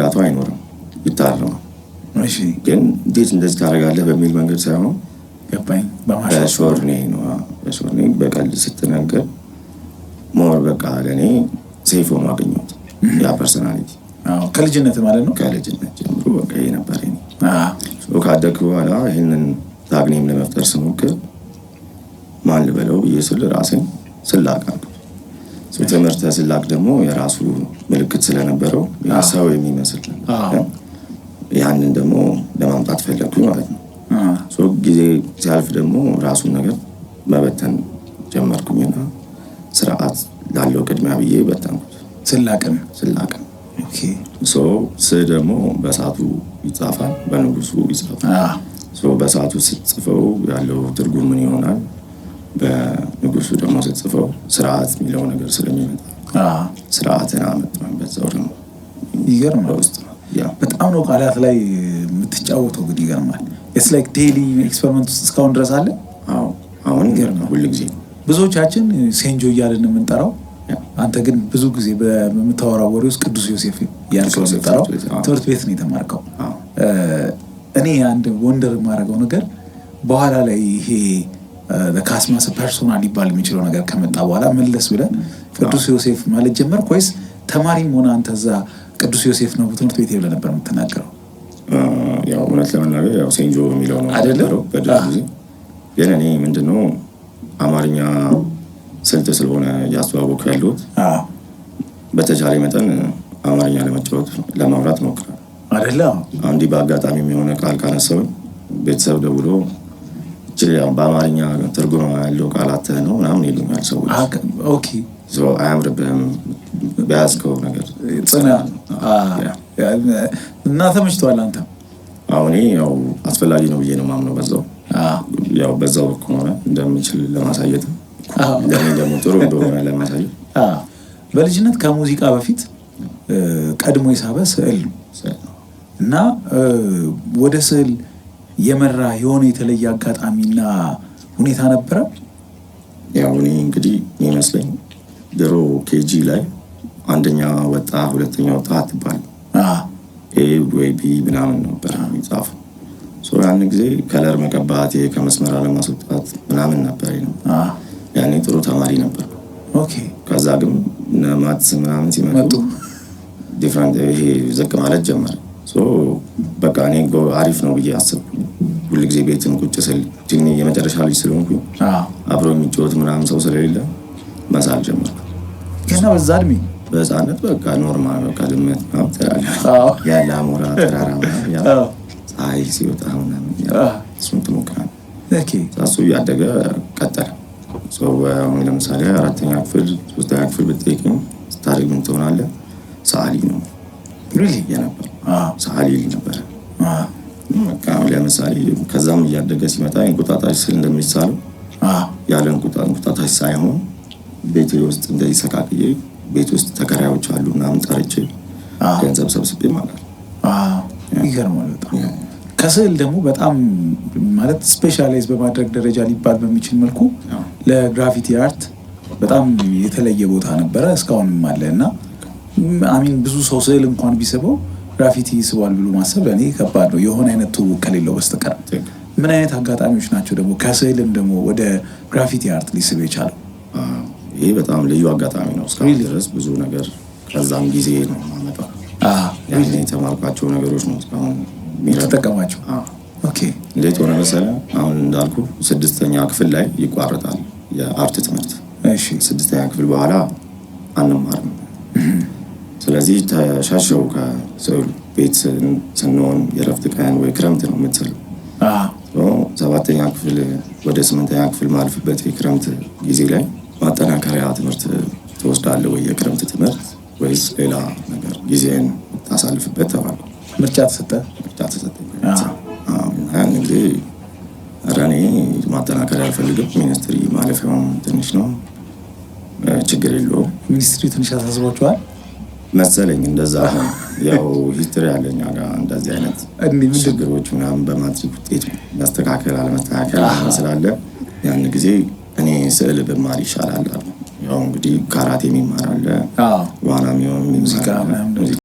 በነጋቱ አይኖርም፣ ይታረማል። ግን እንዴት እንደዚህ ታደርጋለህ በሚል መንገድ ሳይሆን ገባኝ። በሾርኔ ነው፣ በሾርኔ በቀልድ ስትነገር more በቃ ለእኔ safe ሆኖ አገኘሁት ያ personality። ከልጅነት ማለት ነው። ከልጅነት ጀምሮ በቃ ይሄ ነበር። ካደግክ በኋላ ይህንን tag name ለመፍጠር ስሞክር ማን ልበለው ብዬ ስል ራሴን ስላቅ አልኩት። ትምህርተ ስላቅ ደግሞ የራሱ ምልክት ስለነበረው ሰው የሚመስል ያንን ደግሞ ለማምጣት ፈለግኩኝ ማለት ነው። ጊዜ ሲያልፍ ደግሞ ራሱን ነገር መበተን ጀመርኩኝና ስርዓት ላለው ቅድሚያ ብዬ በተንኩት። ስላቅን። ስላቅን ስ ደግሞ በሰዓቱ ይጻፋል፣ በንጉሱ ይጻፋል። በሰዓቱ ስትጽፈው ያለው ትርጉም ምን ይሆናል? በንጉሱ ደግሞ ስትጽፈው ስርዓት የሚለው ነገር ስለሚመጣ ስርዓትን አመጣኝ። በዛው ደግሞ ይገርማል። ውስጥ በጣም ነው ቃላት ላይ የምትጫወተው ግን ይገርማል። It's like daily experiment ውስጥ እስካሁን ድረስ አለ። አዎ፣ አሁን ሁል ጊዜ። ብዙዎቻችን ሴንጆ እያልን የምንጠራው፣ አንተ ግን ብዙ ጊዜ በምታወራው ወሬ ውስጥ ቅዱስ ዮሴፍ እያልክ ነው የምጠራው። ትምህርት ቤት ነው የተማርከው። እኔ አንድ wonder የማደርገው ነገር በኋላ ላይ ይሄ ካስማሰ persona ሊባል የሚችለው ነገር ከመጣ በኋላ መለስ ብለህ ቅዱስ ዮሴፍ ማለት ጀመርክ ወይስ ተማሪም ሆነ አንተ እዛ ቅዱስ ዮሴፍ ነው ትምህርት ቤት ብለህ ነበር የምትናገረው? ያው እውነት ለመናገር ያው ሴንጆ የሚለው ነው አይደለም በድሮ ጊዜ። ግን እኔ ምንድነው አማርኛ ስልት ስለሆነ እያስተዋወቅኩ ያለሁት በተቻለ መጠን አማርኛ ለመጫወት ለማውራት እሞክራለሁ። አይደለ? እንዲህ በአጋጣሚ የሆነ ቃል ካነሳሁኝ ቤተሰብ ደውሎ በአማርኛ ትርጉም ያለው ቃል አተህ ነው ምናምን ይሉኛል ሰዎች። አያምርብህም በያዝከው ነገር ጽና እና ተመችቶሃል አንተ? አሁን ያው አስፈላጊ ነው ብዬ ነው የማምነው። በዛው ያው በዛው ከሆነ እንደምችል ለማሳየት፣ ለእኔ ደግሞ ጥሩ እንደሆነ ለማሳየት። በልጅነት ከሙዚቃ በፊት ቀድሞ የሳበ ስዕል ነው እና ወደ ስዕል የመራ የሆነ የተለየ አጋጣሚና ሁኔታ ነበረ? ያው እኔ እንግዲህ የሚመስለኝ ድሮ KG ላይ አንደኛ ወጣ ሁለተኛ ወጣ አትባልም። A ወይ B ምናምን ነበር የሚጻፈው። ያን ጊዜ color መቀባት ከመስመር አለማስወጣት ምናምን ነበር ነው። ያኔ ጥሩ ተማሪ ነበር። ከዛ ግን maths ምናምን ሲመጡ different ይሄ ዝቅ ማለት ጀመረ። በቃ እኔ አሪፍ ነው ብዬ አሰብኩኝ። ሁልጊዜ ቤትን ቁጭ ስል የመጨረሻ ልጅ ስለሆንኩኝ አብሮ የሚጫወት ምናምን ሰው ስለሌለ መሳል ጀመርኩ። ገና በዛ እድሜ? በህፃነት በቃ normal በቃ ድመት ምናምን ትላለህ፣ ያለ አሞራ ተራራ ምናምን፣ ፀሐይ ሲወጣ ምናምን እሱን ትሞክራለህ። እሱ እያደገ ቀጠለ። አሁን ለምሳሌ አራተኛ ክፍል ሶስተኛ ክፍል ብትጠይቀኝ ስታድግ ምን ትሆናለህ? ሰዓሊ ነው የነበረው፣ ሰዓሊ ነበረ። በቃ ለምሳሌ ከዛም እያደገ ሲመጣ እንቁጣጣሽ ስል እንደሚሳለው ያለ እንቁጣጣሽ ሳይሆን ቤቴ ውስጥ እንደዚህ ሰቃቅዬ ቤት ውስጥ ተከራዮች አሉ ምናምን ጠርቼ ገንዘብ ሰብስቤ ማለት ነው። ይገርማል በጣም። ከስዕል ደግሞ በጣም ማለት specialize በማድረግ ደረጃ ሊባል በሚችል መልኩ ለ graffiti art በጣም የተለየ ቦታ ነበረ፣ እስካሁንም አለ። እና I mean ብዙ ሰው ስዕል እንኳን ቢስበው graffiti ይስባል ብሎ ማሰብ ለእኔ ከባድ ነው፣ የሆነ አይነት ትውውቅ ከሌለው በስተቀር። ምን አይነት አጋጣሚዎች ናቸው ደግሞ ከስዕልም ደግሞ ወደ graffiti art ሊስብ የቻለው? ይሄ በጣም ልዩ አጋጣሚ ነው። እስካሁን ድረስ ብዙ ነገር ከዛም ጊዜ ነው የማመጣው። ያኔ የተማርኳቸው ነገሮች ነው እስካሁን ተጠቀማቸው። እንዴት ሆነ መሰለህ? አሁን እንዳልኩ ስድስተኛ ክፍል ላይ ይቋረጣል የ art ትምህርት። ስድስተኛ ክፍል በኋላ አንማርም። ስለዚህ ተሻሸው ከስዕሉ። ቤት ስንሆን የረፍት ቀን ወይ ክረምት ነው የምትስለው። ሰባተኛ ክፍል ወደ ስምንተኛ ክፍል ማልፍበት የክረምት ጊዜ ላይ ማጠናከሪያ ትምህርት ትወስዳለህ ወይ የክረምት ትምህርት ወይስ ሌላ ነገር ጊዜን ታሳልፍበት ተባልኩ። ምርጫ ተሰጠ። ምርጫ ተሰጠኝ። ያን ጊዜ ኧረ እኔ ማጠናከሪያ አልፈልግም፣ ministry ማለፊያውም ትንሽ ነው፣ ችግር የለውም። Ministry ትንሽ ያሳስቧቸዋል መሰለኝ እንደዛ ነው። ያው history አለኝ ጋር እንደዚህ አይነት ችግሮች ምናምን በማትሪክ ውጤት መስተካከል አለመስተካከል ስላለ ያን ጊዜ እኔ ስዕል ብማር ይሻላል አሉ። ያው እንግዲህ ካራቴ የሚማር አለ፣ ዋና የሚሆን ሙዚቃ።